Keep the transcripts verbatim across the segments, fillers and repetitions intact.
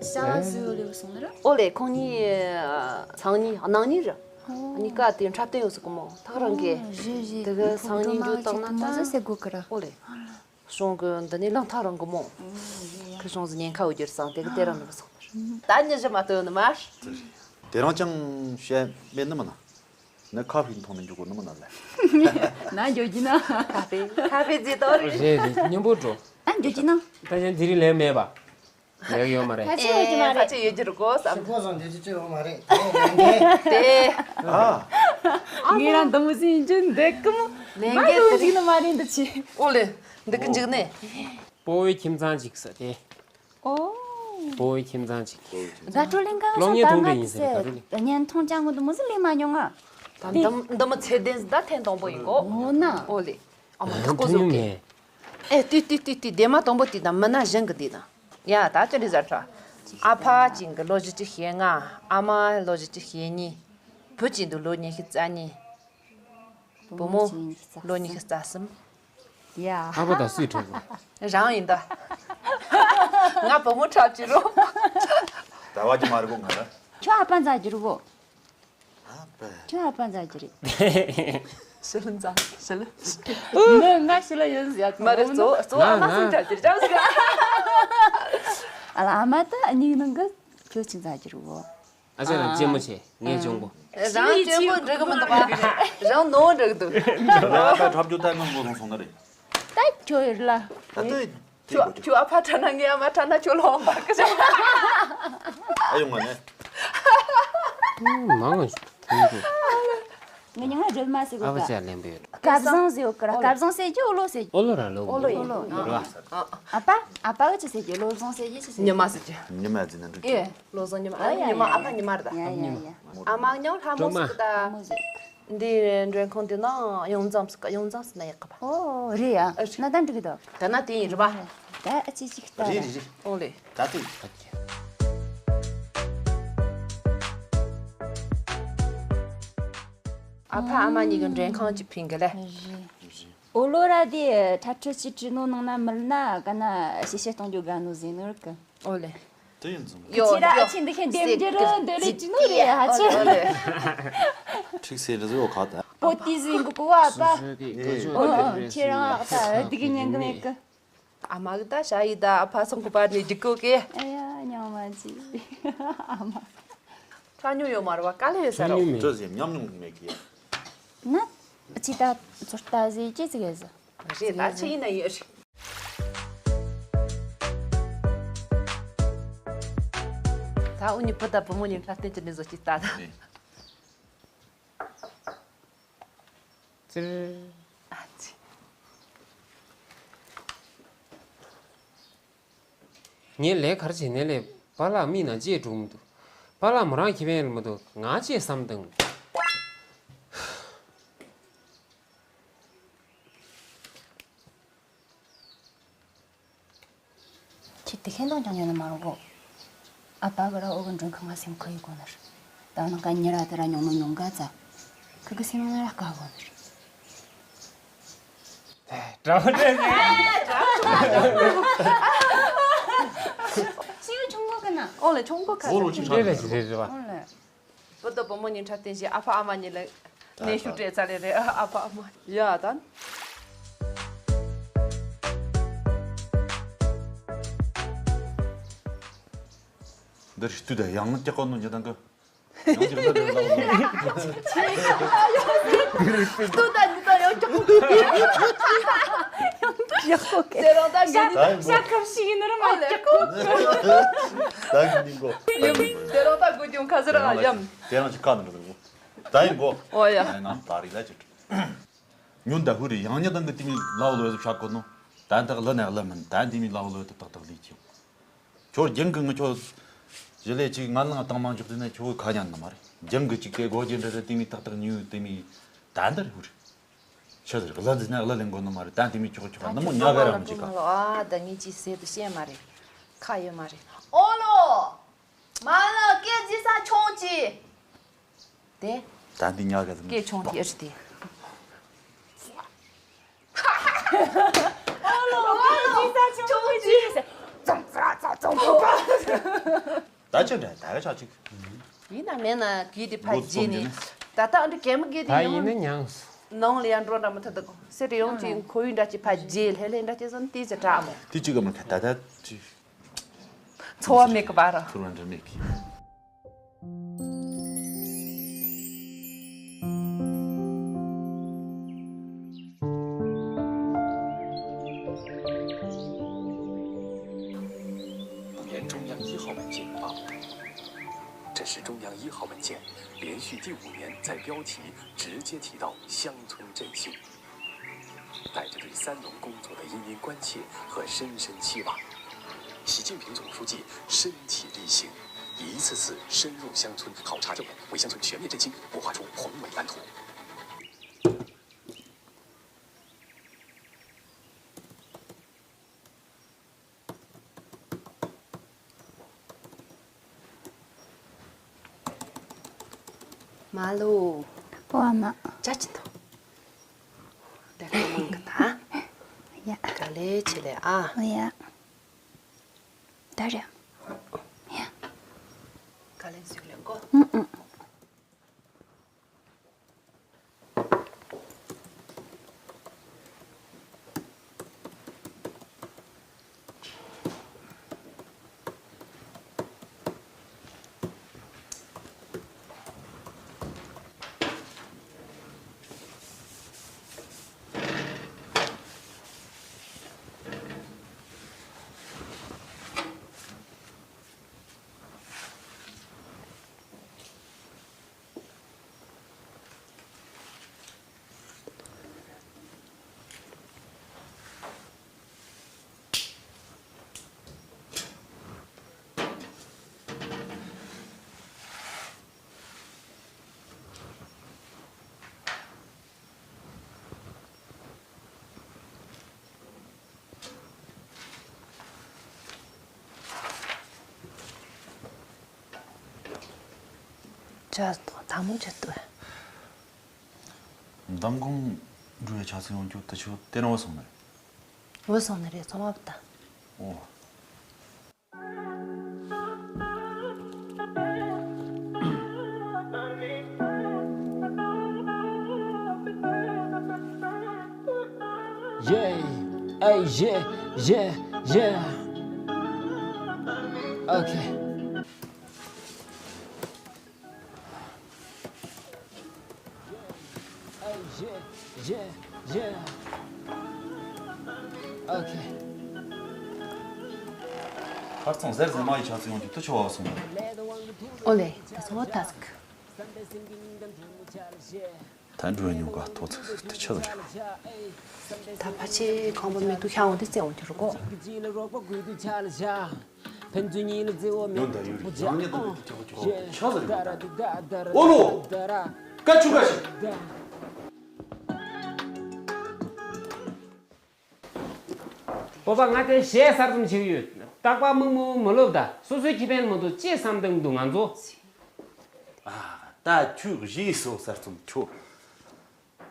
ཤ་ཟོས་ལེ་སོང་ནི་ར། ཨོ་ལེ། ཁོང་གཉིས་སང་ཉིན་གནངས་ཉིན་ར། ཨོ། གཉིས་ཀ་དེ་འཁྲབ་སྟོན་ཡོད་ཟེར་གི་མོ། ཐག་རང་གི། རེད་རེད། དེ་གི་སང་ཉིན་རྒྱུ་བཏང་ན་ད་ཟེར་དགོས་གི་ར། ཨོ་ལེ། གཞུང་གི་འདི་ནས་ལངས་ཐག་རང་གི་མོ། ཁི་གཞུང་ཟི་ཉེན་ཁ་འོ་རྒྱུར་སང་དེ་གི་དེ་རང་ནི་མི་སོང་ནི་ར། ད་ཉི་བཞི་མ་ལྟོས་ནི་མ། དེ་རང་ཅང་བཤད་མེད་ནི་མིན་ན། ནི་ཁ་ཕིག་མཐོང་ནས་འཇུག་གོ་ནི་མིན་ན་ལེ། ན་འཇོ་གྱི་ན། ཁ་ཕིག་ཁ་ཕིག་ཟེར་དོ་རེད། རེད་རེད། སྙན་པོ་འགྲོ། ཨ་འཇོ་གྱི་ན། ད་ཅང་དེ་རིང་ལས་མེད་པ། ལས་ཡོད་མ་རེད། ཁ་ཆེ་ཡོད་ཀྱི་མ་རེད། ཁ་ཆེ་ཡོད་ཀྱི་རེད་གོ་བསམ། ཁོ་བཟང་འདི་ཅི་ཅི་ཡོད་མ་རེད། ད་ཡང་ལས་འགན་དེ། ཨ། ངས་རང་འདི་མོ་ཟིན་རྒྱུ་འདེགས་གི་མོ། ལས་འགན་དེ་རིགས་ནི་མ་རེད་འདི་ཆེ། ཨོ་ལེ། འདི་གི་འཇིག་ནས། སྤོ་བོའི་ཁྱིམ་ཚང་ཅིག་ཟེར་ཏེ། ཨོ། སྤོ་བོའི་ཁྱིམ་ཚང་ཅིག། རྫ་ཁྲོ་གླིང་ག་སློབ་གཉེར་ཐོང་འདྲ་ཡིན་ཟེར་ག་རེ་ལས། བརྙན་ཐུང་ཅང་གི་འདི་མོ་ཟིག་ལས་མ་མྱོང་ང་། ད་འདི་འདི་མོ་ཚད་ལྡན་ཟིག་ད་ཐེངས་དང་པོ་ཡིན་གོ། འོ་ན། ཨོ་ལེ། ཨ་མ་ཐག་པོ་བཟོ་གི། ཨེ་ཏི་ཏི་ཏི་ཏི་དེ་མ་དང་པོ་དེ་དང་མི་སྣ་གཞན་གི་དེ་དང་། ཡ་ད་ཅི་འདྲ་ཟེར་ཁ། ཨ་ཕ་གཅིག་གི་ལོ་བཞི་བཅུ་ཞེ་ལྔ། ཨ་མ་ལོ་བཞི་བཅུ་ཞེ་གཉིས། བུ་གཅིག་འདུག་ལོ་ཉི་ཤུ་རྩ་གཉིས། བུ་མོ་ལོ་ཉི་ཤུ་རྩ་གསུམ། ཡ། ཨ་ཕ་དང་སུས་འཁྲབ་དགོས། རང་ཡིན་ད། ང་བུ་མོ་འཁྲབ་ཀྱི་རོ། ད་བ་ཅི་མ་རེད་གོ་ང་ར། ཁྱོད་ཨ་ཕ་མཛའ་རྒྱུ་རེད་གོ། ཨ་ཕ། ཁྱོད་ཨ་ཕ་མཛའ་རྒྱུ་རེད། ཤི་ལ་མཛའ་ཤི་ལ། མི་ང་ཤི་ལ་ཡིན་ཟེར་ཡ་མ་རེད། གཙོ་གཙོ་ཨ་མ་སུ་འཁྲབ་ཀྱི་རེད་ཅང་ཟེར། ཨ་ལ་ཨ་མ་ད་གཉིས་ནང་གི་ཁྱོད་ཅི་མཛའ་རྒྱུ་རེད་གོ། ཨ་ཅག་རང་གཅེན་མོ་ཆེ། ངས་གཅུང་པོ། རང་གཅེན་པོ་འགྲིག་གི་མི་འདུག་པ། རང་ནོར་འགྲིག་འདུག་ད་ལྟ་འཁྲབ་རྒྱུ་ལྟ་ན་མགོ་ལོང་སོང་ནི་རེད། ད་ཁྱོད་ཡིན་ལ། ད་ལྟ་དེ་ཁྱོད་གོ་ཁྱོད་ཨ་ཕ་འཁྲབ་ན་ངའི་ཨ་མ་འཁྲབ་ན་ཁྱོད་ལོང་བར་གི་ཅང་། ཨ་ཡོང་ང་ནས། མང་ང་ཐུང་གོ། ངའི་མིང་ལ་སྒྲོལ་མ་ཟེར་གོ། ཨ་ཕ་ཅག་ལེན་པའི་ཡོད། སྐལ་བཟང་ཟེར་གོ་ར། སྐལ་བཟང་ཟེར་གྱི་ཨོ་ལོ་ཟེར་གྱི། ཨོ་ལོ་ར་ལོ། ཨོ་ལོ་ཨོ་ལོ། ཨ་ཕ་ཨ་ཕ་གི་ཅི་ཟེར་གྱི། བློ་བཟང་ཟེར་གྱི་ཅི་ཟེར་གྱི། ཉི་མ་ཟེར་གྱི། ཉི་མ་ཟེར་ན་འགྲིག་གི། ཨེ། བློ་བཟང་ཉི་མ། ཨ་ཡ་ཉི་མ། ཡ་ཨ་ཕ་ཉི་མ་རེད་ད། ཡ་ཡ་ཡ། ཨ་མ་མྱང་ལྷ་མོ་ཟེར་གི་ད། ལྷ་མོ་ཟེར་གི། འདི་མགྲོན་ཁང་དེ་ན་ཡོངས་འཛོམས་ཟེར་གི། ཡོངས་འཛོམས་ཟེར་ན་ཡག་གི་པ། ཨོ་རེད་ཡ། ཨ་ན་ད་འགྲིག་གི་འདུག་ད་ན་དེ་ཡིན་རེད་པ། ད་ཨ་ཅེ་ཅིག་ལྟ་ར། རེད་རེད་རེད། ཨོ་ལེ། ད་དེ། ཨ་ཕ་ཨ་མ་གཉིས་ཀྱི་མགྲོན་ཁང་གཅིག་ཕིང་གི་ལེ། རེད། ཨོ་ལོ་ར་དེ་ཁྲ་ཁྲི་ཅི་ཀྲི་ནོ་ནང་ན་མིར་ན་ག་ན་ཤེ་ཤེ་གཏོང་རྒྱུ་དགའ་ནོ་ཟིན་ནོར་གི། ཨོ་ལེ། དེ་ཡིན་ཙང་། ཡོ་ཁྱེད་ར་ཡོ། ཨ་ཆེན་འདི་ཁྱེད་འདེམས་རྒྱུ་རོ་འདོད་ལེ་ཅི་ནོ་རེད་ཧ་ཆེ། ཨོ་ལེ། ཁྲིག་སེ་རི་ཟོ་ཁ་ད། པོ་ཏི་ཟིན་གི་གོ་བ་པ། སོ་སོའི་གི་ཨེ། ཀ་ཅོ་ཨོ་ཨོ་ཁྱེད་རང་ཨ་ད་འདི་གི་ཉན་གི་མེད་གི། ཨ་མ་གི་ད་ཞ་ཡི་ད་ཨ་ཕ་སོང་གི་པར་ནས་འཇིག་གོ་གི། ཨ་ཡ་ཉང་མ་ཅི། ཨ་མ། ཁྲ་ཉོ་ཡོད་མ་རེད་བ། དཀའ་ལས་ཡོད་ས་རོ། ཁྲ་ཉོ་མེད། ཅོ་ཟེ་ཉམས་མྱོང་མེད་གི། ན་ཅི་ད་ཚོད་ལྟ་ཟེ་ཅི་ཟེ་གི་ཟེ། རེད་ད་ཆི་ཡིན་ན་ཡོད་རེད། ད་འུ་གཉིས་བུ་དང་བུ་མོ་གཉིས་འཁྲབ་སྟོན་གྱི་འདི་བཟོ་ཅིག་ལྟ་ད། ཙིར། ཨ་ཙི། ངས་ལས་ཀ་བྱེད་ནས་ལས་པཱ་ལགས་མིག་ནང་ལྕེ་འགྲོ་མི་འདུག་པཱ་ལགས་མོ་རང་ཁེ་ཕན་མི་འདུག་ང་ལྕེ་བསམ་དང་། ཁྱེད་དེ་ཁེན་ཏོང་ཀྱང་ཉོ་ནི་མ་རུང་གོ། ཨ་ཕ་གི་ར་ཨོ་གི་མགྲོན་ཁང་ང་སེམས་ཁུར་ཡི་གོ་ནི་རེད། ད་ནང་ཀ་ཉི་ར་དེ་ར་ཉོ་ནོ་ཉོ་འགའ་ཙ། ཁུ་གི་སེམས་ནང་ལ་དཀའ་གོ་ནི་རེད། དྲ་བ་འདྲ་ཟེར། ཤི་ཡོ་ཆུང་གོ་གི་ན། ཨོ་ལེ་ཆུང་གོ་ཁ་ཨོ་ལོ་ཆུང་ཆུང་རེད་རེད་རེད་རེད་བ། ཨོ་ལེ། བུ་དང་བུ་མོ་གཉིས་འཁྲབ་སྟོན་བྱས། ཨ་ཕ་ཨ་མ་གཉིས་ལ་ནས་ཤུགས་སྤྲད་ཚར་ལེ་རེད། ཨ་ཕ་ཨ་མ་ཡ་ད། འདིར་ཤི་དུས་ད་ཡང་སྐྱག་གོ་ནོ་ཉི་དང་གི། ཡང་སྐྱག་ལ་རེད་ལ། ལྟོས་ད་འདི་ད་ཡང་སྐྱག་གོ་དུས། ཡང་སྐྱག་གོ་གི། དེ་རང་ད་འགན་ཤ་ཁམ་ཞིག་ཡིན་ནོ་ར་མ་སྐྱག་གོ། ད་གི་ནི་གོ། དེ་རང་ད་གོ་ཀྱང་ཁ་སེར་ཨ་ཡམ། དེ་རང་ཅི་ཁ་ནི་རེད་གོ། ད་ཡིན་གོ། ཨོ་ཡ། ང་ད་རིག་ལ་ཅི། ཉོན་ད་ཧུ་རེ་ཡང་ཉི་དང་གི་དེ་མི་ལའོ་ལོ་ཡ་ཤ་གོ་ནོ། ད་འདི་ལ་ནས་ལ་མིན་ད་དེ་མི་ལའོ་ལོ་ཡ་ཏག་ཏག་ལི་ཅིང་། ཁྱོད་རྒྱང་གི་ངི་ཁྱོད་ཞི་ལས་ཅིག་ང་ལང་བཏང་མ་འཇོག་དེ་ནས་ཁྱོད་ཁ་ཉན་ནི་མ་རེད། རྒྱང་གི་ཅིག་གི་སྒོ་རྒྱན་འདྲ་རེད། དེ་མི་ཏག་ཏག་ཉོས་དེ་མི་ད་འདི་རེད་ཧུ་རེ། ཆི་ཟེར་གླ་འཛིན་ན་གླ་ལེན་དགོས་ནི་མ་རེད། ད་དེ་མི་ཁྱོད་ཁྱོད་ནི་མོ་ཉག་ག་ར་མི་བྱེད་ག། ཨ་ད་ངས་ཅི་ཟེར་དུ་ཤེས་མ་རེད། ཁ་ཡོད་མ་རེད། ཨོ་ལོ། མ་ལ་སྐད་ཇི་ས་ཆུང་ཅི། དེ། ད་འདི་ཉག་ག་ཟིན། སྐད་ཆུང་དེ་ཨེ་ཤི་དེ། ཨོ་ལོ། སྐད་ཇི་ས་ཆུང་ཅི། ཙོང་ཙ་ཙ་ཙོང་པོ་པ། ཨ་ཅག་འདྲ་ད་ག་ཆག་ཅིག་ཡིན་ན་མེད་ན་གི་དེ་ཕ་རྗེས་ནས་ད་ལྟ་ཨ་འདྲ་གད་མོ་གི་དེ་ད་ཡིན་ཡང་ན་མྱངས། ནང་ལ་ཡང་འགྲོ་འདྲ་མི་ཐུབ་འདུག་སེ་རེ་ཡོང་ཅིག་ཁོ་ཡུན་འདྲ་ཅིག་ཕ་རྗེས་ལྷེ་ལྷེ་འདྲ་ཅིག་སོང་དེ་ཅི་དྲག་མོ། དེ་ཅི་ག་མི་ཁ་ད་ད་ཅི། འཚོ་བ་མེད་གི་བར། ཚོར་བ་འདྲ་མེད་གི། 中央一号文件发布。这是中央一号文件连续第五年在标题直接提到乡村振兴，带着对三农工作的殷殷关切和深深期望。习近平总书记身体力行，一次次深入乡村考察调研，为乡村全面振兴谋划出宏伟蓝图。 མ་ལོ། ཨོ་ཨ་མ། ཅ་ཅི་ཐོ། དེ་ལ་མང་གི་ད། ཡ། ག་ལེ་ཆེ་ལེ་ཨ། ཨོ་ཡ། ད་རེད། ཡ། ག་ལེ་ཟིག་ལེ་ཀོ། ཨུ་ཨུ། ཅག་དང་དག་མོ་བྱེད་དུས། མདང་དགོང་འགྲོ་བའི་ཆ་ཚང་ཡོང་རྒྱུ་དེ་ཆོ་དེ་རང་བུད་སོང་ནི་རེད། བུད་སོང་ནི་རེད་ཚང་མ་བུད་ད། ཨོ། Yeah, ཨེ་yeah, yeah, yeah. Okay. ཨེ་yeah, yeah, yeah. Okay. ཁར་ཚང་ཟེར་ཟེར་མ་ཡི་ཆ་ཚང་ཡོང་རྒྱུ་དུ་ཆོ་བ་སོང་། ཨོ་ལེ། ད་ཚང་བ་ཏཱ་སི་ཀི། ད་འགྲོ་ཉུང་ག་ཐོ་ཚིག་ཟིག་ཏུ་ཆི་ཟིག་རེད། ད་ཕ་ཆེ་ཁང་པ་མེད་དུ་ཤ་འོང་དེ་རྩེ་འོང་གི་རུ་གོ། ཡོང་ད་ཡོད་རེད། ཡང་ཉེ་དུ་དེ་ཁྱོ་ཁྱོ་ཆི་ཟིག་རེད། ཨོ་ལོ། ཀ་ཆུ་ཀ་ཤི། སྤོབས་པ་ང་དེ་གཞས་གསར་རྩོམ་བྱེད་ཀྱི་ཡོད། རྟག་པར་མིག་མོ་མི་ལོབ་ད། སོ་སོའི་ཁེ་ཕན་མི་འདུག་ཅེས་བསམ་བཏང་འདུག་ང་ཚོ། ཨ། ད་ཁྱོད་གཞས་སོ་གསར་རྩོམ་ཁྱོད།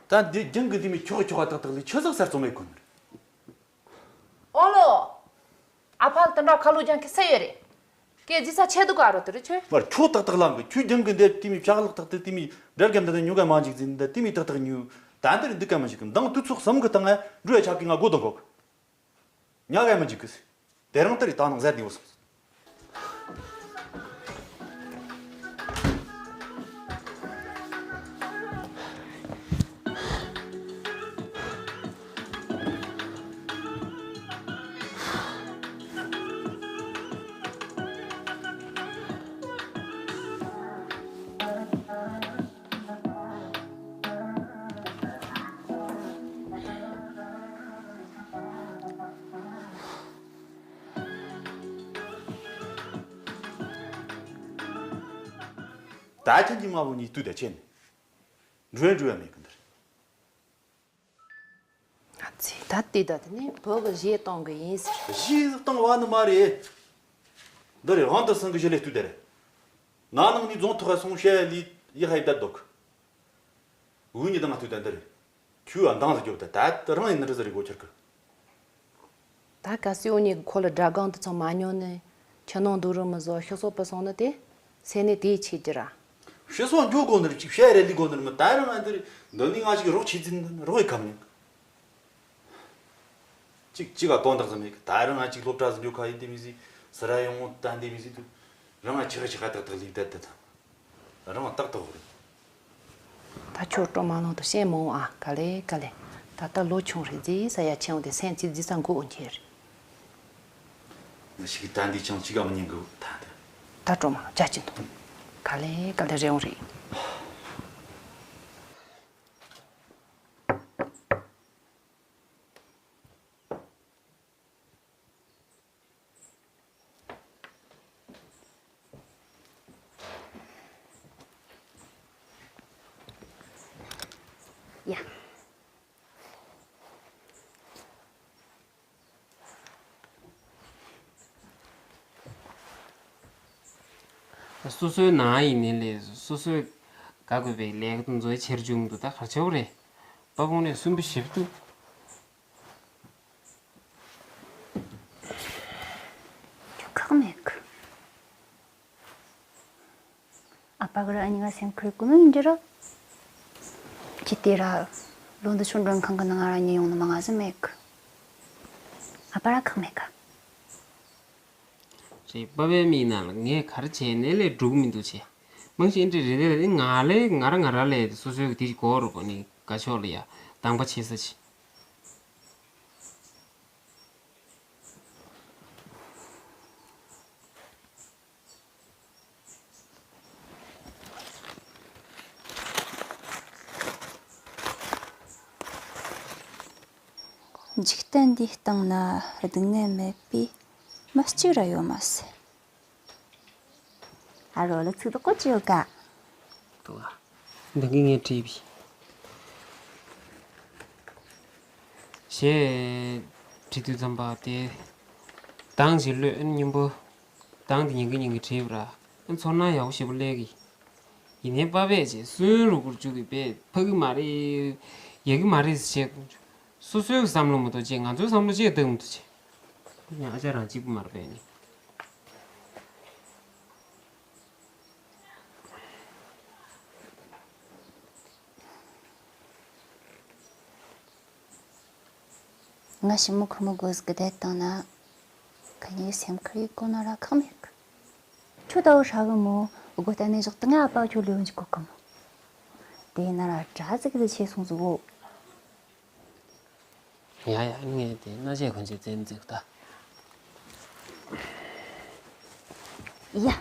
ད་འདི་རྒྱང་གི་དེ་མི་ཁྱོག་ཁྱོག་ཏག་ཏག་ལས་ཆི་ཟིག་གསར་རྩོམ་མེད་གོ་ནི་རེད། ཨོ་ལོ། ཨ་ཕ་ལ་དེ་འདྲ་ཁ་ལོ་རྒྱང་གི་སེ་ཡོད་རེད། སྐད་ཇི་ས་ཆེ་འདུག་ག་རོ་དེ་རེད་ཆོས། མར་ཁྱོད་ཏག་ཏག་ལངས་གི་ཁྱོད་རྒྱང་གི་འདེབས་དེ་མི་ཕྱག་ལག་ཏག་ཏག་དེ་མི་འདྲ་རྒན་འདི་ནི་ཉོ་ག་མ་འཇིག་ཟིན་འདི་དེ་མི་ཏག་ཏག་ཉོ། ད་འདིར་འདི་ག་མ་འཇིག་གི་མདང་དུས་ཚོད་གསུམ་གི་སྟེང་ང་འགྲོ་ཡ་ཆག་གི་ང་སྒོ་དང་གོག་ཉག་ག་མ་འཇིག་གི། དེ་རིང་ལྟར་ད་ནང་ཟེར་ནས་བུད་སོང་། ད་ཁྱེད་ཀྱི་མ་བུ་གཉིས་དུས་ད་ཆེན། འགྲོ་འགྲོ་ཡ་མེད་གི་འདིར། ང་ཚོས་ད་ལྟའི་ད་དེ་ནས་བོད་གི་གཞས་གཏོང་གི་ཡིན་ཟེར། གཞས་གཏོང་བ་ནི་མ་རེད། འདི་རེད་དབང་དུ་སང་གི་གཞི་ལས་དུས་དེ་རེད། ན་ནིང་ནས་རྫོང་ཐོག་སོང་བཤད་ལས་ཡི་ཧའི་བསྡད་འདུག་འུ་གཉིས་དང་ང་ལྟོས་ད་འདི་རེད། ཁྱོད་ཨ་འདང་ཟིག་རྒྱོབ་ད་ད་རང་ཡིན་ན་འདྲ་ཟིག་རེད་གོ་ཁྱེར་གི། ད་ག་སེ་འུ་གཉིས་ཁོ་ལ་དགྲ་སྒང་དུ་ཚང་མ་ཉོ་ནི། ཁྱི་ནང་འདུག་རུ་མི་བཟོ་ཤི་སོགས་པ་སོང་ན་དེ་སེམས་ནས་དེའི་ཆེད་ཀྱི་ར། ཤི་སོགས་འགྱོ་དགོ་ནི་རེད། ཅིག་བཤད་རེད་ལི་དགོ་ནི་རེད། མི་ད་རང་ང་འདིར་འདི་ནི་ང་ཞིག་རོགས་བྱེད་ཙིན་རོགས་ཡི་ཁམ་ནི། ཅིག་ཅིག་ག་དོན་དག་ཙམ་མེད་གི། ད་རང་ང་ཅིག་སློབ་གྲྭ་ཟིན་རྒྱུ་ཁ་ཡིན་དེ་མི་ཟིག་སི་ར་ཡོང་ངོ་ད་འདི་མི་ཟིག་དུ། རང་ང་ཆི་ཁ་ཆི་ཁ་ཏག་ཏག་ལིག་ད་ད་ད། རང་ང་ཏག་ཏག་རེད། ད་ཁྱོད་སྤྲོ་མ་ལོང་དུ་བཤད་མོ་ཨ། ག་ལེ་ག་ལེ། ད་ལྟ་ལོ་ཆུང་རེད། རྫི་ས་ཡ་ཆེན་འོ་དེ་སེམས་ཅི་རྫི་ས་མགོ་འོ་འཁྱེར་རེད། ང་ཞིག་གི་ད་འདི་ཅང་ཅི་ག་མི་ཉན་གི་ད་ད། ད་སྤྲོ་མ་ལོང་ཅག་ཅི་འདུག་ག་ལེ་ག་ལེ་རེད་འོང་རེད། ཡ། སོ་སོའི་ནང་ཡིན་ནའི་ལས་སོ་སོས་དགའ་དགོས་པའི་ལས་ཀ་དེ་ཚོ་ཆེར་བྱུང་འདུག་ད་གར་ཆོག་རེད། དཔའ་བོ་ནས་སུན་པོ་ཞེ་པོ་འདུག་ཁག་མེད་གི། ཨ་ཕ་གི་ར་ཨ་ནི་ང་སེམས་ཁུར་ཀུ་ནུ་ཡིན་འདྲི་ར། ཁྱི་དེ་ར་ལོ་འདི་ཆུང་མགྲོན་ཁང་གི་ནང་ང་ར་ཉེ་ཡོང་ནི་མ་ང་ཟི་མེད་གི། ཨ་ཕ་ར་ཁག་མེད་གི། རེད། པ་ཕའི་མིག་ནང་ལ་ངས་ག་རེ་བྱས་ནས་ལས་འགྲུབ་མི་འདུག་བྱས། མང་ཞིག་འདྲི་རེད་རེད་ང་ལས་ང་ར་ང་ར་ལས་སོ་སོའི་གི་དེ་གོ་རུ་གོ་ནི་དགའ་ཕྱོགས་ལ་ཡ་དང་པ་ཆེ་ས་ཆེ། འཇིག་རྟེན་འདིའི་སྟེང་ན་སྡུག་བསྔལ་མེད་པའི་མི་གཅིག་ར་ཡོད་མ་ཟད། ཨ་རོ་ལ་ཚིག་དག་གོ་ཅི་ཡོད་ཀ། དུ་བ། འདི་གི་ངས་བྲིས་པའི། ཞེས་བྲིས་དུས་ཙམ་པ་དེ། མདང་ཞིག་ལོས་སྙིང་པོ། མདང་དེ་ཉིན་གི་ཉིན་གི་བྲིས་པ་ར། ཚོར་སྣང་ཡག་པོ་ཞེ་པོ་སླེབས་གི། ཡིན་ནའི་པ་ཕས་ཅེས་སུན་རུ་གུར་བཅུག་གི་པས་ཕ་གི་མ་རེད། ཡ་གི་མ་རེད་ཟེར་བྱས། སོ་སོའི་བསམ་བློ་མ་གཏོགས་ཅེས་ང་ཚོའི་བསམ་བློ་ཅེས་གཏོང་མི་ཐུབ་ཅེས། ཨ་ཅག་རང་གཅིག་པུ་མ་རེད་པས་ནི། ང་ཞི་མོ་ཁོ་མོ་དགོས་གི་བསྡད་བཏང་ན། ཁ་ཉིན་སེམས་ཁུར་ཡི་གོ་ན་ར་ཁག་མེད་གི། ཁྱོད་ད་བོ་ཧྲ་གི་མོ་སྒོ་གཏན་ནས་བཞག་ཏུ་ང་ཨ་ཕ་ཁྱོད་ལོས་འཇིག་གོ་གི་མོ། དེ་ན་ར་དྲ་ཟིག་གི་ཆེ་སོང་ཟིག་གོ། ཡ་ཡ་ངས་དེ་སྣ་ཆས་གོན་ཆས་བཙན་འཛུགས་ད། ཡ།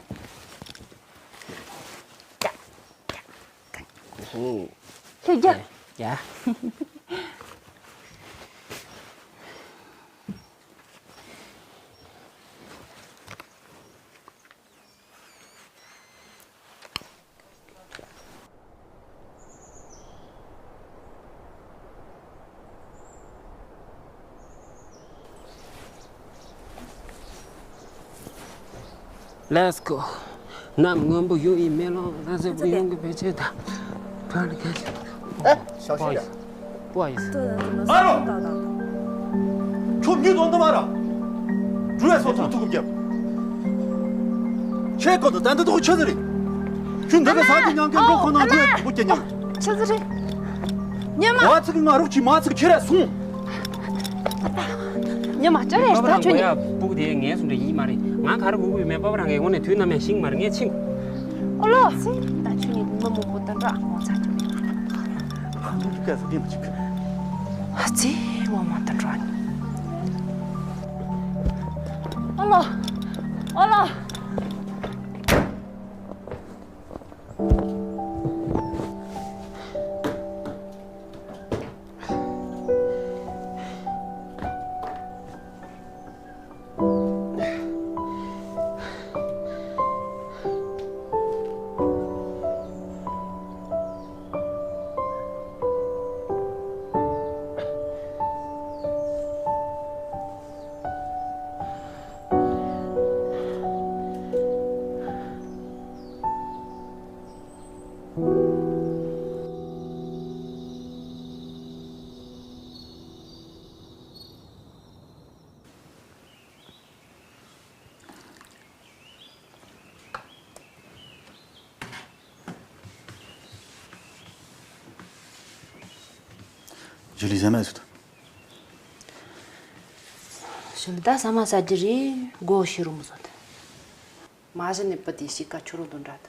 ཧུ། ཁྱོད་རྒྱ། ཡ། Let's go. གནམ་སྔོན་པོ་ཡོད་ཡིན་མེ་ལོང་ལ་ཟེར་བུ་ཡོང་གི་བེད་སྤྱད་དང་། ཕ་ལ་གལ་ཆེ། ཨེ། ཞའོ་ཞིང་ཡ། 不好意思。 ཨ་རོ། ཁྱོད་མྱི་དོན་དུ་མ་ར། འགྲུལ་བའི་སོ་ཐུག་ཐུག་རྒྱབ། ཁྱེད་ཀོ་ཏོ་ད་འདི་ཐོག་ཆི་ཟིག་རེད། ཁྱོད་འདི་ག་ས་ཁྱོད་ཉང་ཁན་འགྲོ་ཁོ་ན་འགྲོ་ཡ་བུ་སྐྱེ་ཉང་། ཆི་ཟིག་རེད། ཉི་མ། ང་ཚིག་ང་རོགས་ཀྱིས་མ་ཚིག་ཁྱེད་ར་སོང་། ཉི་མ་ཅི་རེད་ད་ཁྱོད་ཉི། སྤུག་དེ་ངའི་སུ་འདྲ་ཡིན་མ་རེད། ང་ག་རེ་དགོས་དགོས་མེད་པ་རང་གི་ངོ་ནས་དུས་ནམ་ཡང་ཤིང་མ་རེད་ངས་ཕྱིན། ཨོ་ལོ། ད་ཁྱོད་ཉིད་མི་མང་པོ་དང་འདྲ་ངོ་ཚ་ཁྱོད་ཉིད། ཁོང་ཚོ་སྐད་ཟ་གིན་ཅིག་ཨ་ཙི། ངོ་མ་དང་འདྲ་ནི། ཨོ་ལོ། ཨོ་ལོ། ལི་ཟ་མ་ཟོ་ད། ཞི་ལི་ད་ཟ་མ་ཟ་རྒྱུ་རེད། སྒོ་ཕྱི་རུ་མི་ཟོ་ད། མ་གཞི་ནས་བུ་དེ་གཤིས་ཀ་ཁྱོད་རང་དང་འདྲ་ད།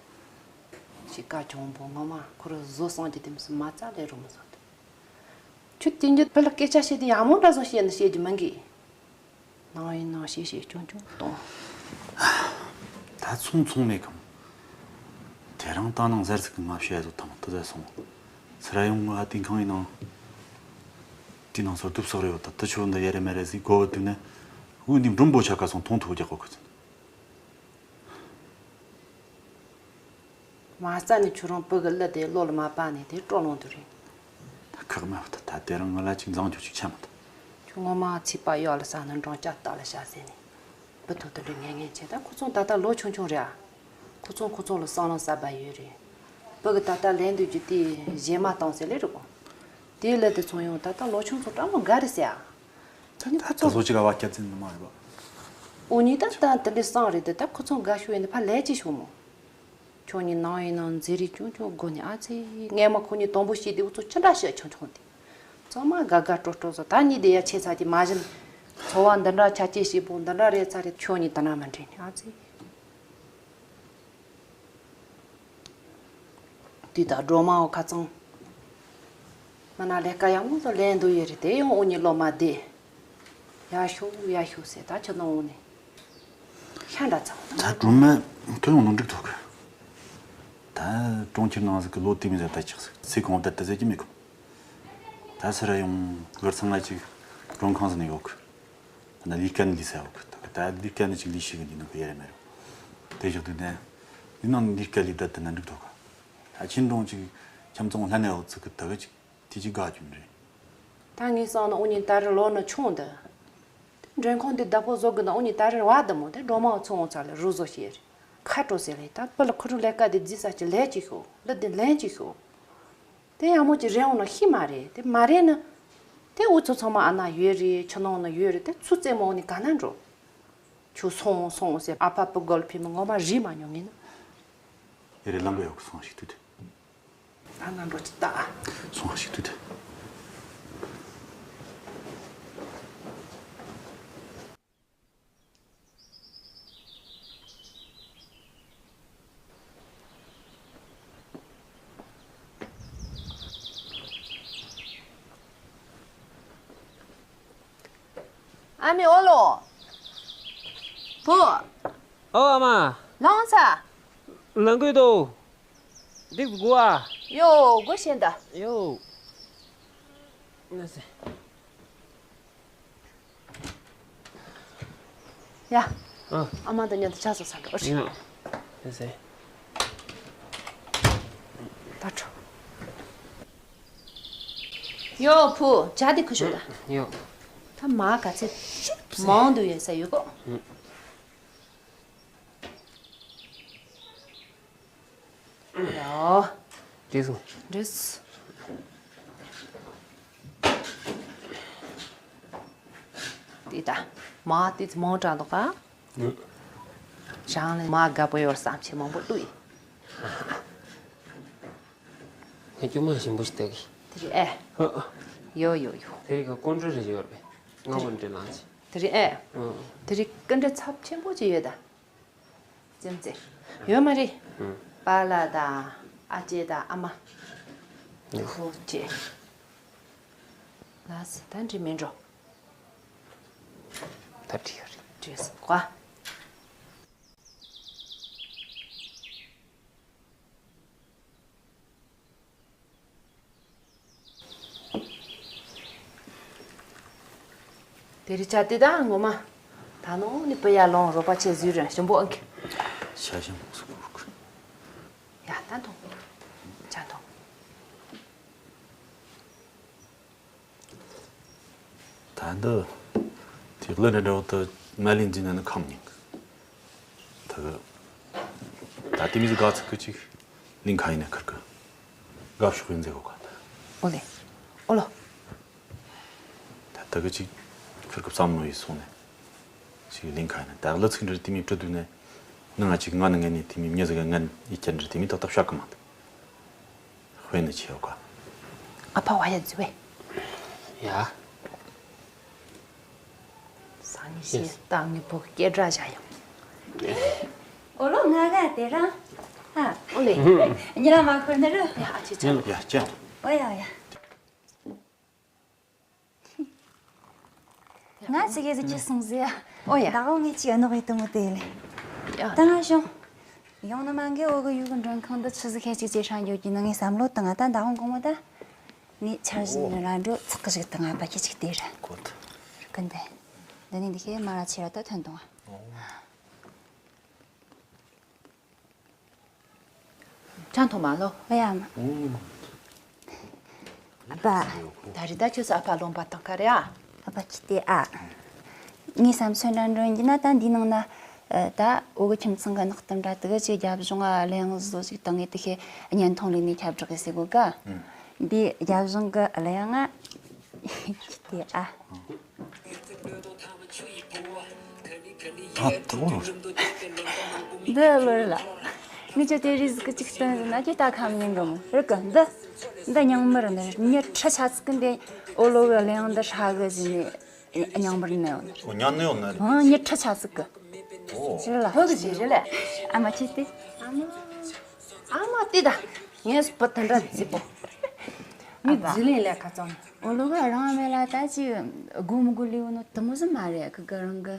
གཤིས་ཀ་གྱོང་པོ་ངོ་མ་ཁོ་རང་བཟོ་སོང་རྒྱུ་དེ་མི་སྲིད་མ་རྩ་ལས་རུ་མི་ཟོ་ད། ཁྱོད་དེ་འདྲ་བུ་ལ་སྐད་ཆ་བཤད་དུས་ཡག་མོ་འདྲ་བཟོ་བཤད་ན་བཤད་རྒྱུ་མིན་གི། ནང་ཡིན་ནང་བཤད་བཤད་ཆུང་ཆུང་གཏོང་། ད་ཚོང་ཚོང་མེད་གམ། དེ་རིང་ད་ནང་ཟེར་ཟིག་གི་ང་བཤད་ཡ་ཚོ་ཐང་དུ་ཟེར་སོང་། སི་ར་ཡོང་ང་དེ་ཁང་ཡིན་ནང་། དེ་ནང་སོར་དུབ་སོག་རེ་ཡོད་ད་དུ་ཆོ་འདི་ཡ་རེ་མེ་རེ་ཟིག་གོ་བ་དུ་ནས། འུ་འདི་མགྲོན་པོ་ཆ་ག་སོང་མཐོང་ཐུག་རྒྱག་གོ་ཁུ་ཚུན། མ་རྩ་ནས་ཁྱོད་རང་བུ་གི་གླུ་དེ་བློ་ལ་མ་བབས་ནས་དེ་སྤྲོ་ལོང་དུ་རེད། ད་ཁག་མ་བུ་ད་ད་དེ་རིང་ང་ལ་ཅིག་འཛང་རྒྱུ་ཅིག་ཆ་མ་ད། ཁྱོད་ངོ་མ་ཚིག་པ་གཡོག་ལ་ཟ་ན་འབྲོང་སྐྱ་སྟག་ལ་ཤ་ཟེར་ནས། བུ་ཐུག་དུ་འདྲི་ངན་ངན་བྱས་ད་ཁོ་ཚོ་ད་ལྟ་ལོ་ཆུང་ཆུང་རེད་ཨ། ཁོ་ཚོ་ཁོ་ཚོ་ལ་བསམ་བློ་གསར་པ་ཡོད་རེད། བུ་གི་ད་ལྟ་ལེན་འདོད་རྒྱུ་དེ་གཞས་མ་བཏང་ཟེར་ལེ་རུ། དེའི་གླུ་དེ་ཚོ་ཡང་ད་ལྟ་ལོ་ཆུང་ཚོ་སྤྲང་མོ་དགའ་རེད་ཟེར་ཨ། ད་ནི་ཁོ་ད་ཚོ་ལོ་ཅིག་ག་བ་སྐྱ་བཙན་ནི་མ་རེད་པ། འུ་གཉིས་ད་ལྟ་དེ་འདྲའི་སང་རེད་དེ་ད་ཁོ་ཚོ་དགའ་ཤོས་ཡིན་ན་ཕ་ལས་ཅི་ཤོག་མོ། ཁྱོད་གཉིས་ནང་ཡིན་ནང་མཛེས་རིས་ཆུང་ཆུང་སྒོ་ནས་ཨ་ཙི། སྔས་མ་ཁོ་གཉིས་དང་པོ་ཤེས་དུས་འུ་ཚོ་ཅི་འདྲ་ཤི་ཆུང་ཆུང་དེ། ཚང་མ་དགའ་དགའ་སྤྲོ་སྤྲོ་བཟོ་ད་གཉིས་དེ་ཡ་ཆེ་ཚ་གྱི་མ་གཞི་ནས། འཚོ་བ་འདི་འདྲ་ཆ་རྐྱེན་སྐྱིད་པོ་འདི་འདྲ་རེད་ཚ་རེད་ཁྱོད་གཉིས་དེ་ན་མ་འདྲེས་ནས་ཨ་ཙི། དེ་དག་སྒྲོལ་མའོ་ཁ་ཚང་། མ་ན་ལས་ཀ་ཡག་མོ་ཚོ་ལེན་འདུག་ཡོད་རེད་དེ་ཡང་འུ་གཉིས་བློ་མ་བདེ། ཡ་ཤོག་ཡ་ཤོག་ཟེར་ད་ཁྱོད་ནང་འོང་ནས། ཤ་འདྲ་ཚང་། ད་སྒྲོལ་མ་ཐོན་ཡོང་ནོ་འགྲིག་ཐུག་གི། ད་གྲོང་ཁྱེར་ནང་ཟིག་གི་ལོ་དེ་མི་ཟེར་ད་ཆགས་ཟིག་ཚེ་གང་བདག་ད་ཟེར་གྱི་མེད་གི། ད་སི་ར་ཡོང་སྒར་ཚང་ང་ཅིག་མགྲོན་ཁང་ཟིག་ནས་ཡོད་གི། ད་ལས་ཀ་ནི་ལས་ས་ཡོད་གི། ད་ད་ལས་ཀ་ནི་ཅིག་ལས་ཤེས་གི་འདི་ནང་གི་ཡ་རེ་མེ་རེ། དེ་བཞག་དུས་ནས། འདི་ནང་ལས་ཀ་ལས་ད་དེ་ན་འགྲིག་ཐུག་གི། ད་ཁྱིམ་གྲོང་ཅིག་ཁྱིམ་ཚང་ལྷན་ནས་ཡོད་ཚིག་གི་ད་གི་ཅིག་དེ་ཅིག་དགའ་རྒྱུ་རེད། ད་ངས་བསམ་ན་འུ་གཉིས་ད་རེས་ལོ་ན་ཆུང་འདི། མགྲོན་ཁང་འདི་བདག་པོ་བཟོ་དགོས་ན་འུ་གཉིས་ད་རེས་བ་དུ་མོ་དེ་སྒྲོལ་མ་ཚོ་འོང་ཚར་ལ་རུ་བཟོ་བྱེད་རེད། ཁ་དྲོ་ཟེར་ལེ་ད་བུ་ལ་ཁུ་རུ་ལས་ཀ་དེ་རྫི་ས་ཀྱི་ལས་ཀྱི་ཤོག་ལི་དེ་ལན་གྱི་ཤོག་དེ་ཡག་མོ་ཅིག་རེད་འོང་ན་ཤི་མ་རེད་དེ་མ་རེད་ན། དེ་འུ་ཚོ་ཚང་མ་ཨ་ན་ཡོད་རེད་ཁྱི་ནང་ན་ཡོད་རེད་དེ་ཚུ་རྩེད་མོ་འོང་ནི་ག་ན་འགྲོ། ཁྱོད་སོང་སོང་ཟེར་ཨ་ཕ་བུ་སྒོལ་ཕི་མི་ངོ་མ་རིག་མ་མྱོང་ངེས་ན། ཡ་རེ་ལམ་པ་ཡོག་གི་སོང་ཞིག་ཐུ་དེ། ད་ང་འགྲོ་ཅི་ལྟ། སོང་ཞིག་ཐུ་དེ། ཨ་མའི་ཨོ་ལོ། བུ། ཨོ་ཨ་མ། ལངས་ས། ལངས་དགོས་དོ། འགྲིག་དགོས་ཨ། ཡོ་དགོས་ཤེས་ད། ཡོ། ན་སེ། ཡ། ཨ། ཨ་མ་དང་མཉམ་དུ་ཇ་བཟོ་ས་འགྲོ་ཨོ་ཤི། ཡ། ན་སེ། ད་འགྲོ། ཡོ་བུ་ཇ་དེ་ཁུ་ཤོག་ད། ཡོ། ད་མ་ག་ཚད་མང་དུ་ཡོད་ས་ཡོད་གོ། ཡོ། འགྲིག་སོང་། འགྲིག་སོང་། དེ་ད་མ་དེ་ཚོ་མང་དྲགས་འདུག་ག་ཨུ། རང་ལ་མ་དགའ་པོ་ཡོད་བསམ་ཆེ་མང་པོ་བླུགས་ཡིན། ངས་སྐྱོ་མ་ཞིམ་པོ་ཞིག་བལྟ་གི། དེ་རེད་ཨེ། ཨ། ཡོ་ཡོ་ཡོ། དེ་རིང་གི་ཀོན་ཀྲོལ་རེ་ཡོད་རེད། ང་བོ་འདྲེ་ལངས་ཆེ། དེ་རེད་ཨེ། ཨ། དེ་རིང་ཀོན་ཀྲོལ་ཚབས་ཆེན་པོ་ཅིག་ཡོད་ད། ཙེམ་ཙེ། ཡོད་མ་རེད། ཨ། པཱ་ལགས་དང་ཨ་ཅེ་དང་ཨ་མ། ཡོད། ཁོ་ཅེ། ལགས་སོ་ད་འགྲིག་མིན་འགྲོ། ད་འགྲིག་ཡོད་རེད། འགྲིག་སོང་ཀ། དེ་རིང་ཇ་དེ་དང་ངོ་མ། ད་ནོ་ནི་བུ་ཡར་ལོང་རོགས་པ་བྱེད་ཟུར་རང་ཞིམ་པོ་ཨང་གི། ཤ་ཞིམ་པོ་སུ་ཁུར་ཁུར། ཡ་ད་འཐུང་། ཇ་འཐུང་། ད་འདི། དེ་གླུ་འདྲ་འདྲ་བོ་དུ་མ་ལེན་འཛིན་ན་ནི་ཁམ་ཉིན། ད་གི། ད་དེ་མི་ཟིག་ག་ཚིག་གི་ཅིག་ལིང་ཁ་ཡིན་ན་ཁིར་གི། དགའ་ཕྱོགས་ཡིན་ཟེར་གོ་ག་ད། ཨོ་ལེ། ཨོ་ལོ། ད་ད་གི་ཅིག་ཁིར་གི་བསམ་མནོ་ཡིས་སོང་ནས། ཅིག་ལིང་ཁ་ཡིན་ན་ད་གླུ་ཚིག་འདྲ་དེ་མི་བྲི་དུས་ནས། ནི་ང་ཅིག་ང་ནི་ངན་ནས་དེ་མི་མྱི་ཟིག་ག་ངན་ཡིད་ཀྱར་འདྲ་དེ་མི་ཏག་ཏག་བཤད་གི་མ་འདུག་དཔེ་ནི་ཆེ་བ་ག་ཨ་ཕ་བ་ཡ་ཛི་བས། ཡ། སང་ཉིན་ཤེས་ད་ངའི་བུ་སྐད་སྒྲ་བྱ་ཡང་། ཨོ་ལོ་ང་ག་དེ་རང་། ཧ། ཨོ་ལེ། ཉི་ལ་མ་ཁོར་ནི་རུ། ཡ་ཨ་ཅེ་ཅེ། ཡ་ཅེ། ཨོ་ཡ་ཡ། ང་ཅི་གེ་ཟི་ཅི་སོང་ཟི། ཨོ་ཡ། ད་འོ་ངས་ཅི་ཨ་ནོ་གི་དུ་མོ་དེ་ལེ། ཡ། ད་ང་ཤོང་། ཡང་ན་མ་འགའི་འོ་གི་ཡུལ་གི་མགྲོན་ཁང་འདི་ཆི་ཟིག་ཁྱེད་ཅིག་ཅེ་ཧྲང་ཡོད་ཀྱི་ནི་ངས་བསམ་བློ་བཏང་ང་ད་ད་འོང་གོང་མོ་ད། ངས་འཆར་གཞི་ནི་ར་འགྲོ་ཚགས་ཀི་ཞིག་བཏང་ང་པ་ཁྱེད་ཅིག་དེ་ར། གོ་ཐུབ། ཀི་འདི། འདི་ནི་འདི་ཁའི་མ་ར་ཆེ་ར་ད་ཐོན་དང་ང་། ཅང་ཐོ་མ་ལོ། ཨ་ཡ་མ། ཨ་ཕ། ད་རི་ད་ཁྱོད་སུ་ཨ་ཕ་ལོང་པ་དང་ཁ་རེ་ཨ། ཨ་ཕ་ཁྱི་ཏེ་ཨ། ངའི་བསམ་ཚུལ་འདྲ་འགྲོ་ཡིན་ན་ད་འདི་ནང་ན། ད་འོ་གི་ཁྱིམ་ཚང་གི་གནག་གཏམ་འདྲ་དུ་གི་ཅིག་རྒྱབ་ལྗོངས་ཨ་གླེང་བཟོ་ཅིག་བཏང་ངེ་དུ་ཁེ་བརྙན་ཐུང་ལས་ནས་ཁྱབ་བསྒྲགས་གི་ཟེ་གོ་ག་འདི་རྒྱབ་ལྗོངས་གི་གླེང་ང་། ཁྱི་ཏེ་ཨ། ད་ད་འོ་རོ། འདི་ལོར་ལ། ངི་ཅོ་དེ་རིས་ཀི་ཅིག་སྟོན་ཟིན་ན་ཁྱི་ད་ཁམ་ཡིན་གི་མོ་རི་ཀི་འདི། འདི་ཉང་མི་རི་ནི་ཉི་ཁྲི་ཆ་ཚིག་གི་འདི་འོ་ལོ་གི་གླེང་འདི་ཧྲ་གི་ཟིན་ནི་ཉང་མི་རི་ནི་ཡོད་ནི། འོ་ཉང་ནི་ཡོད་ནི་རི། ཨང་ཉི་ཁྲི་ཆ་ཚིག་གི་འོ། ཧོ་གི་ཟེ་རེ་ལེ། ཨ་མ་ཁྱི་སྟེ། ཨ་མ། ཨ་མ་ཏི་ད། ངས་སྤུ་ཐན་ད་ཛི་པོ། མི་ཨ་ཕ། ཛི་ལིང་ལས་ཁ་ཙང་། འོ་ལོ་ག་རང་མེ་ལ་ད་ཅི་དགོ་མི་དགོ་ལི་འོ་ནོ་དུ་མོ་ཟི་མ་རེད་ཁི་ག་རང་གི།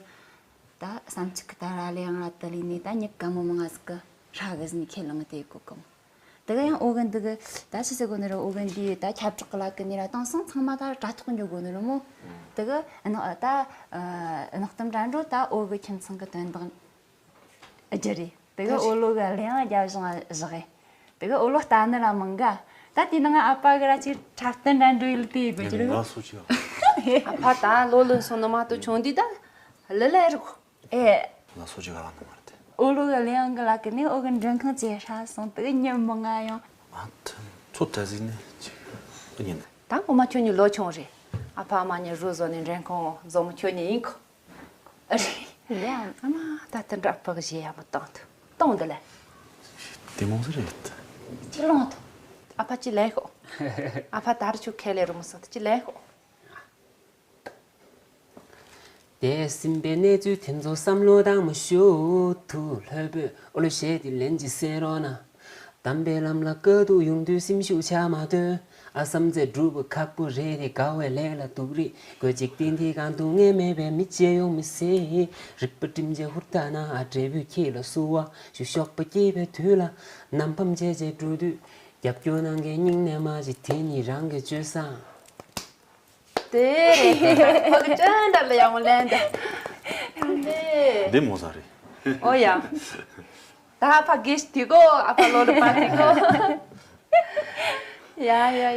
ད་བསམ་ཚིག་གི་ད་ར་ལེ་ཡང་ར་ཏི་ལི་ནི་ད་ཉི་ག་མོ་མ་ང་ཟི་གི་ཧྲ་གི་ཟི་ནི་ཁས་ལེན་ཏེ་གོ་གི་མོ། དེ་ག་ཡང་འོ་གི་འདི་གི་ད་ཆི་ཟེ་གོ་ནི་ར་འོ་གི་འདི་ད་ཁྱབ་བསྒྲགས་གི་ལ་གི་ནི་ར་དང་སང་ཚང་མ་ད་དྲ་ཐོག་འཇོག་གོ་ནི་ར་མོ། དེ་གི་ནག་ད་ནག་གཏམ་དྲ་འགྲོ་ད་འོ་གི་ཁྱིམ་ཚང་གི་དོན་དག་རྒྱུ་རེད། དེ་ག་འོ་ལོ་ག་ལེ་ཡང་རྒྱབ་བཞང་བཞག་གི། དེ་ག་འོ་ལོ་ལྟ་ནི་ལ་མང་ག་ད་དེ་ནང་ཨ་ཕ་གི་ར་ཅིག་འཁྲབ་སྟོན་འདྲ་འགྲོ་ཡིལ་དེ་ཡིན་པ་ཅི་རེད། ང་སོ་ཅི་ག་ཨ་ཕ་ད་ལོ་ལོན་སོང་ནི་མ་གཏོགས་ཆུང་དུས་ད་ལི་ལ་རུ། ཨེ། ང་སོ་ཅི་ག་ལ་ནི་མ་རེད། འོ་ལོ་ག་ལེ་ཡང་གི་ལ་གི་ནི་འོ་གི་མགྲོན་ཁང་ཅེ་ཧྲ་སོང་དེ་ག་ཉི་མ་ང་ཡང་། ཨ་ཐུ་ཚོ་ད་ཟིན་ནི་ཅི་ཨ་ཉན། ད་ངོ་མ་ཁྱོད་གཉིས་ལོ་ཆུང་རེད། ཨ་ཕ་ཨ་མ་གཉིས་རུ་བཟོ་ནས་མགྲོན་ཁང་བཟོ་མོ་ཁྱོད་གཉིས་ཡིན་གོ། ཨ་རེད། ལེ་ཨ་མ་ད་དེ་འདྲ་ཨ་ཕ་གི་ཞེ་ཡག་མོ་བཏང་ཐུབ་བཏང་འདི་ལེ། དེ་མོ་ཟེར་རེད། ཅི་ལོང་ཐུབ། ཨ་ཕ་ཅི་ལེ་ཤོག་ཨ་ཕ་ད་རུ་ཆུ་ཁས་ལེ་རུ་མོ་སོང་ད་ཅི་ལེ་ཤོག་དེ་སིམ་པའི་གནས་ཚུལ་དེ་ཚོ་བསམ་བློ་བཏང་མ་ཤུག་ཏུ་ལྷོད་པོས་ཨོ་ལོ་ཞེས་དེ་ལན་གྱིས་གསན་རོགས་གནང་། དམ་པའི་ལམ་ལ་དཀའ་སྡུག་ཡོང་དུས་སེམས་ཤུགས་ཆག་མ་ཐོན། ཨ་བསམ་ཚེ་སྒྲུབ་པ་ཁག་པོ་རེད་རེད་དགའ་བའི་ལས་ལ་སྡུག་རེད་དགོས་འཇིག་རྟེན་འདི་གང་དུ་ངས་མེད་པའི་མི་བྱེད་ཡོང་མི་སྲིད། རིག་པ་སྤྲིན་ཆེན་ཧུར་ཐག་ན་ཨ་འབྲས་བུ་ཁྱེད་ལ་བསུ་བ་ཞུ་གཤོག་པ་སྐྱེས་པའི་དུས་ལ་ནམ་ཕམ་བྱས་བྱས་འགྲོ་དུས་རྒྱབ་སྐྱོར་གནང་མཁན་སྙིང་ནས་མ་བྱེད་དེ་ནི་རང་གི་སྤྱོད་བཟང་། དེ་རེད། ཕ་གི་ཅན་འདྲ་ལ་ཡང་མོ་ལན་འདྲ། དེ་མོ་ཟ་རེད། ཨོ་ཡ། ད་ཕ་གིས་དེ་གོ་ཨ་ཕ་ལོ་ལ་པ་དེ་གོ་ཡ་ཡ་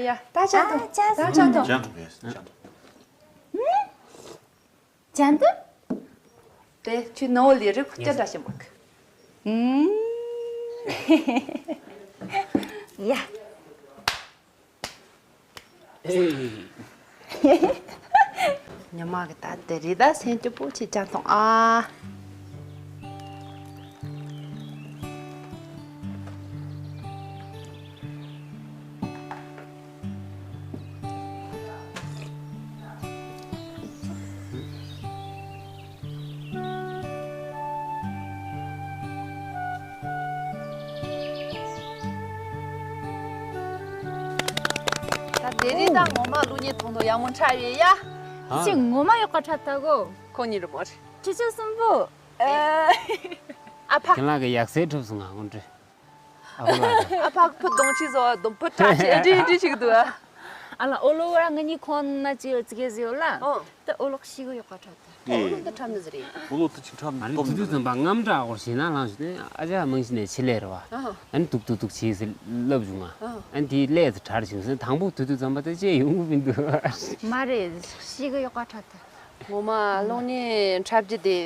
ཡ། ད་ཅན་ཐོང་ད་ཅན་ཐོང་། ཅན་ཐོང་ཡ་ཅན་ཐོང་། ཅན་ཐོང་། དེ་ཁྱོད་ནོ་ལི་རི་ཁོ་ཅན་འདྲ་ཞིག་མོ་གི། ཡ། ཉི་མ་གི་ད་དེ་རི་ད་སེམས་སྐྱིད་པོ་ཆེ་ཅག་ཐོང་ཨ། ད་དེ་རིང་ད་ངོ་མ་ལུག་གཉིས་ཐོང་ཐོང་ཡག་མོ་འཁྲབ་ཡོད་ཡ། ཨ། ཅི་ངོ་མ་ཡག་པ་འཁྲབ་ཐལ་གོ། ཁོ་གཉིས་རི་མོ་རེད། ཁྱེད་ཚོ་གསུམ་པོ། ཨ་ཕ། ཁྱེད་ལག་གི་ཡག་སེ་གྲུབ་སོང་ང་ངོ་འདྲི། ཨ་ཁུ་ལགས། ཨ་ཕ་ཕུ་གདོང་ཆི་བཟོ་བ་གདོང་ཕུ་ཁྲ་ཆི་འདྲི་འདྲི་ཞིག་འདུག་ཨ། ཨ་ལ་ཨོ་ལོ་ར་ང་གཉིས་ཁོང་ན་ཅི་ཡོད་ཙི་གེ་ཟི་ཡོད་ལ། ཨོ། ད་ཨོ་ལོག་ཤི་གི་ཡོད་པ་འཁྲབ་ད། ཨོ་ལོ་འདི་འཁྲབ་ནི་ཟི་རེད། ཨོ་ལོ་འདི་ཅི་འཁྲབ་ནི་ཨ་ནི་སྟོབས་དུས་དུས་ཙམ་པ་རྔམ་དྲག་སྐོར་ཞེ་ན་ལངས་ཞུ་ནས་ཨ་ཅག་རྨང་གཞི་ནས་ཆེ་ལས་རེད་བ། ཨ་ནི་དུག་དུག་དུག་བྱེད་ཟེར་ལབ་བྱུང་ང་། ཨ་ནི་དེའི་ཀླད་དུ་གྲར་བྱུང་ཟེར་དང་པོ་དུས་དུས་ཙམ་པ་དེ་ཅི་ཡོང་གི་མི་འདུག་མ་རེད་ཤི་གི་ཡོད་པ་འཁྲབ་ད། ངོ་མ་གློག་བརྙན་འཁྲབ་རྒྱུ་དེ་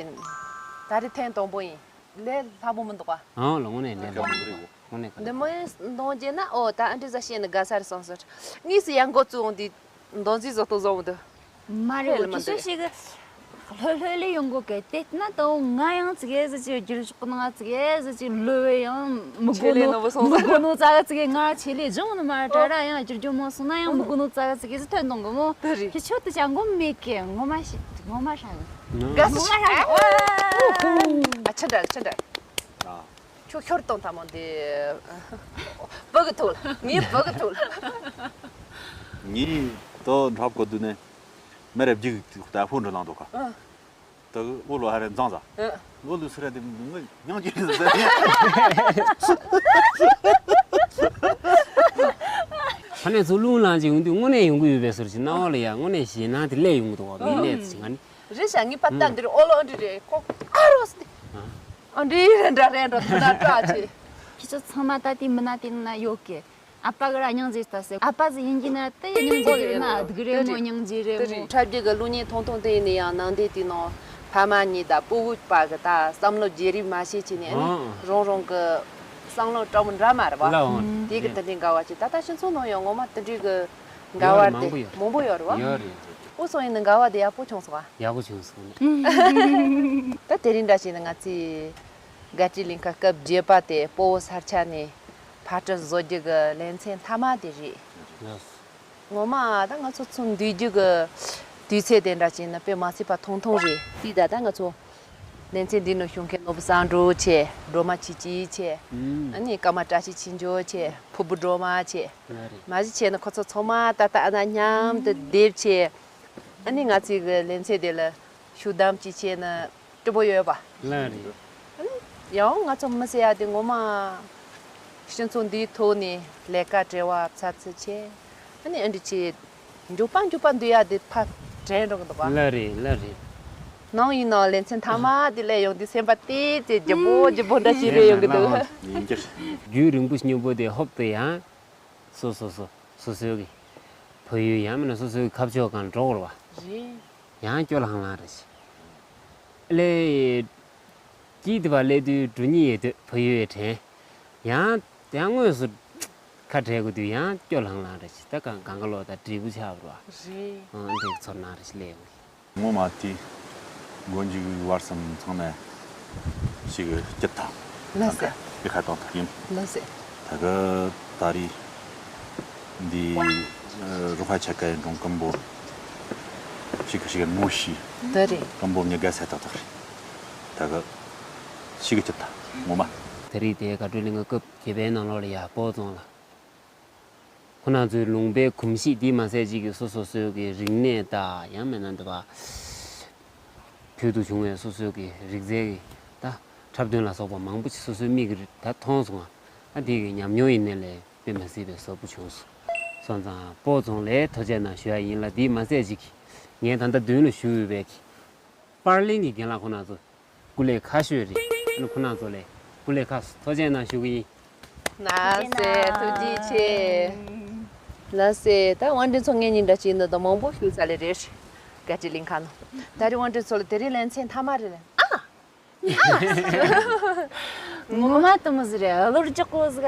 ད་རེས་ཐེངས་དང་པོ་ཡིན། ལས་སླ་པོ་མི་འདུག་ག་ཨང་ལ་དངོས་གནས་ལས་སླ་པོ་མི་འདུག་དངོས་གནས་ག་འདི་མོའི་གདོང་བརྗེ་ན་ཨོ་ད་ཨ་འདྲི་ཟ་ཤེས་ནི་དགའ་ས་རེད་བསམ་སོང་། དངོས་སུ་ཡང་འགོ་བཙུགས་འོང་དུས་གདོང་རྩིས་བཟོ་ཐུབ་བཟོ་མི་འདུག་མ་རེད། ཁྱོད་ཤི་གི་ལྷོད་ལྷོད་ལས་ཡོང་གོ་གི་དེ་ན་ད་ང་ཡང་ཙི་གེ་ཟི་ཅིག་བསྒྱུར་ཞོག་ན་ཙི་གེ་ཟི་ཅིག་ལོས་ཡང་མི་དགོ་ཆེད་ལས་ནོ་ནོ་བུ་སོང་མི་ཟིག་དགོ་ནོ་ཙ་ག་ཙི་གེ་ང་ཆེད་ལས་སྦྱོང་ནི་མ་དྲ་ར་ཡང་བསྒྱུར་རྒྱུ་མོ་སོང་ན་ཡང་མི་དགོ་ནོ་ཙ་ག་ཙི་གེ་ཟི་ཐོན་གཏོང་གི་མོ། དེ་རེད། ཁྱི་ཆོ་དུ་ཅང་གོ་མེད་གི་ངོ་མ་ཤི་ངོ་མ་ཧྲ་གི་དགའ་སི་ཆེ། ཨ་ཆི་འདྲ་ཆི་འདྲ། ཨ། ཁྱོད་ཤོར་གཏོང་ཐ་མོ་འདི། བུ་གི་ཐུག་ལ་ངའི་བུ་གི་ཐུག་ལ། ངའི་དོ་འཁྲབ་གོ་དུས་ནས་མེ་རབ་རྒྱུག་ལྟ་ཕོ་འགྲོ་ལང་འདུག་ག་ཨ། དེ་གི་འོ་ལོ་ཧ་རེ་མཛངས་ཟ། ཨ། འོ་ལོ་སི་ར་དེ་ངི་ཉང་ཅི་ཟ། ཁ་ནས་ཚུར་རླུང་ལངས་ཅིག་ཡོང་དུས་དངོས་གནས་ཡོང་གི་ཡོད་པའི་ཟུར་གྱི་སྣང་བ་ལ་ཡ་དངོས་གནས་ཞེད་སྣང་དེ་སླེབས་ཡོང་གི་འདུག་བ་མི་སླེབས་ཚེ་ང་ནི། རེད་ཤག་ངའི་ཕ་ད་འདིར་ཨོ་ལོ་འདི་རེད་ཁོ་ཨ་རོ་སི་ཏི། ཨ་འདི་རེད་འདྲ་རེད་འགྲོ་དུ་ན་སྐྲག་ཆེ། ཁྱེད་ཚོ་ཚང་མ་ད་དེ་མི་ན་དེ་ན་ཡོད་གི་ཨ་ཕ་གི་ར་སྙིང་རྗེ་ལྟ་སེ་ཨ་ཕ་ཟི་ཡིན་གྱི་ན་དེ་ཡི་སྙིང་རྗེ་རེད་ན་སྡུག་རེད་མོ་སྙིང་རྗེ་རེད་མོ། འཁྲབ་རྒྱུ་གི་གླུ་སྙན་ཐུང་ཐུང་དེ་ཡིན་ན་ཡང་ནང་དེ་དེ་ནང་ཕ་མ་གཉིས་དང་སྤུ་བོ་པ་གི་ད་བསམ་བློ་བརྗེ་རེས་མ་བྱེད་ཅི་ནས་ཨ་ནི་ཨ་རང་རང་གི་བསམ་བློ་སྤྲང་མོ་འདྲ་མ་རེད་བ། ལའོ། དེ་གི་དེ་འདྲའི་འགལ་བ་ཅིག་ད་ལྟ་སྤྱི་ཚོགས་ནང་ཡང་ངོ་མ་དེ་འདྲའི་གི་འགལ་བ་ཡོད་རེད། མང་པོ་ཡོད་མང་པོ་ཡོད་རེད་བ། ཡོད་རེད། འུ་ཚོ་ཡིན་ན་འགལ་བ་དེ་ཡག་པོ་བྱུང་སོང་བ། ཡག་པོ་བྱུང་སོང་ནས། ད་དེ་རིང་འདྲ་ཞིག་ནི་ང་ཚོས་དགའ་སྤྲོའི་གླིང་ཁ་སྐབས་བརྒྱད་པ་དེ་སྤོ་བོ་ས་ཆ་ནས་ཕར་སྐྲུན་བཟོ་རྒྱུ་གི་ལེ་ཚན་མཐའ་མ་དེ་རེད། ལགས། ངོ་མ་ད་ང་ཚོ་ཚུར་འདུས་རྒྱུ་གི་དུས་ཚོད་དེ་འདྲ་ཞིག་ནི་དཔེ་མ་སྲིད་པ་ཐུང་ཐུང་རེད། དེ་ད་ད་ང་ཚོ་ལེ་ཚན་འདི་ནང་ཞུགས་མཁན་ནོར་བུ་བསམ་འགྲུབ་ཆེ། སྒྲོལ་མ་ཆོས་སྐྱིད་ཆེ། ཨ་ནི་ཀརྨ་བཀྲ་ཤིས་ཆོས་འབྱོར་ཆེ། ཕུར་བུ་སྒྲོལ་མ་ཆེ། ལགས་རེད། མ་གཞི་བྱས་ན་ཁོ་ཚོ་ཚང་མ་ད་ལྟ་ཨ་ན་མཉམ་དུ་སྡེབ་བྱས། ཨ་ནི་ང་ཚོའི་གི་ལེ་ཚན་དེ་ལ་ཞུགས་གདམ་ཅིག་བྱས་ན་སྤྲོ་པོ་ཡོད་པ། ལགས་རེད། ཨ་ནི་ཡང་ང་ཚོ་མི་ཟེར་ཡ་དེ་ངོ་མ་སྤྱི་ཚོགས་འདིའི་ཐོག་ནས་ལས་ཀ་བྲེལ་བ་ཚ་ཚ་བྱས། ཨ་ནི་ཨ་འདྲ་བྱས་མགྱོགས་པ་མགྱོགས་པ་འདུས་ཡ་དེ་ཕར་དྲན་འགྲོ་གི་འདུག་པ། ལགས་རེད་ལགས་རེད། ནང་ཡིན་ནའང་ལེ་ཚན་མཐའ་མ་དེ་སླེབས་ཡོང་དུས་སེམས་པ་ཏིག་ཙེ་ལྗིད་པོ་ལྗིད་པོ་འདྲ་ཞིག་རེད་ཡོང་གི་འདུག་ཡིན་གྱི་རེད། རྒྱུན་རིང་པོ་སྙིང་པོ་དེ་ཧོབ་ཏེ་ཡང་། སོ་སོ་སོ་སོ་སོའི་གི་ཕ་ཡུལ་ཡང་མིན་ན་སོ་སོའི་ཁ་ཕྱོགས་གང་འགྲོ་དགོས་པ། རེད། ཡང་སྐྱོ་ལྷང་ལྷང་རེད་ཤི། ལེ། སྐྱིད་དེ་བ་ལེ་དུས་འགྲོ་ཉིད་ཡེ་དུས་ཕ་ཡུལ་ཡེ་དྲན། ཡང་ཡང་དངོས་སུ་ཁ་བྲལ་དགོས་དུས་ཡང་སྐྱོ་ལྷང་ལྷང་རེད་ཤི། ད་གང་གང་ག་ལོ་ད་འབྲས་བུ་ཆགས་པ་རེད། རེད། ཨང་འདྲེ་ཚོར་སྣང་རེད་ཤི་ལེ་ཡོང་གི། ངོ་མ་དེ་མགོ་མཇུག་བར་གསུམ་ཚང་མ་ཞིག་སྐྱིད་ཐང་ལ་ཟེར། དེ་ཁ་གཏོང་ཐུབ་ཡིན་ལ་ཟེར། ད་གི་ད་རེས་འདི་རུ་ཁ་ཆ་ཀའི་འབྲོང་ཀམ་པོ་ཞིག་ཞིག་ངོ་ཤི། ད་རེས་ཀམ་པོ་ཉི་དགའ་ས་ཏག་ཏག་རེད། ད་གི་ཞིག་སྐྱིད་ཐང་ངོ་མ། ད་རེས་དེ་དགའ་སྤྲོའི་གླིང་ག་སྐབས་བརྒྱད་པའི་ནང་ལོགས་ལ་ཡ་སྤོ་རྫོང་ལ། ཁོ་ན་ཚོའི་ལུང་པའི་གོམས་གཤིས་དེ་མ་ཟད་ཅིག་གི་སོ་སོ་སོའི་གི་རིག་གནས་དང་ཡང་མིན་ན་འདི་བ། བོད་དུ་བྱུང་བའི་སོ་སོའི་གི་རིག་རྩལ་གི་ད་འཁྲབ་སྟོན་ལ་སོགས་པ་མང་པོ་ཞིག་སོ་སོའི་མིག་གིས་ད་མཐོང་སོང་ང་། ཨ་དེ་གི་ཉམས་མྱོང་ཡིན་ནའི་ལས་དཔེ་མ་སྲིད་པའི་ཟབ་པོ་བྱུང་སོང་། སོང་ཙང་སྤོ་རྫོང་ལ་ཐུགས་རྗེ་གནང་ཞུ་ཡ་ཡིན་ལ། དེ་མ་ཟད་ཅིག་ངས་ད་ལྟ་མདུན་ལ་བཞུགས་ཡོད་པའི་གི་པར་ལེན་གི་རྒན་ལགས་ཁོ་ན་ཚོ། སྐུ་ལས་ཁག་ཤོས་རེད། ཨ་ནི་ཁོ་རང་ཚོ་ལས་སྐུ་ལས་ཁག་སོང་། ཐུགས་རྗེ་གནང་ཞུ་གི་ཡིན། ལགས་སེ་ཐུགས་རྗེ་ཆེ། ལགས་སེ་ད་དབང་འདྲེན་ཚོ་ངེད་གཉིས་འདྲ་ཅིག་འདི་དང་མང་པོ་ཞུ་ས་ལེ་རེད། དགའ་སྤྲོའི་གླིང་ཁ་ནང་ད་རེས་དབང་འདྲེན་ཚོ་ལ་དེ་རིང་ལེ་ཚན་མཐའ་མ་རེད་ལེ། ཨ། ངོ་མ་དུ་མོ་ཟི་རེད། བློ་རྒྱག་གོ་ཟི་ག་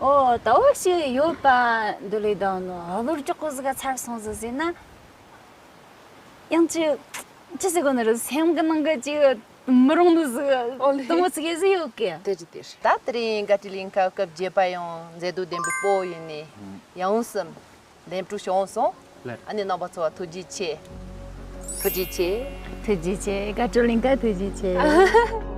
ཨོ་ད་འོ་ཞིག་ཡོད་པ་འདི་ལས་དང་ནོ་བློ་རྒྱག་གོ་ཟི་ག་ཚར་སོང་ཟི་ཟེར་ན། ཡང་ཅི་ཅི་ཟེར་གོ་ནི་རེད། སེམས་གི་ནང་གི་ཅི་མི་རུང་ནི་ཟིག་ཨོ་ལེ། དུ་མོ་ཙི་གེ་ཟིག་ཡོད་གི་དེ་རེད་དེ་རེད། ད་དེ་རིང་དགའ་སྤྲོའི་གླིང་ཁ་སྐབས་བརྒྱད་པ་ཡང་མཛེས་སྡུག་ལྡན་པའི་སྤོ་ཡིན་ནི་ཡང་སེམས་ལྡན་གྲུ་བྱུང་སོང་། ལགས། ཨ་ནི་རྣམ་པ་ཚོ་ཐུགས་རྗེ་ཆེ། ཐུགས་རྗེ་ཆེ། ཐུགས་རྗེ་ཆེ། དགའ་སྤྲོའི་གླིང་ཁ་ཐུགས་རྗེ་ཆེ།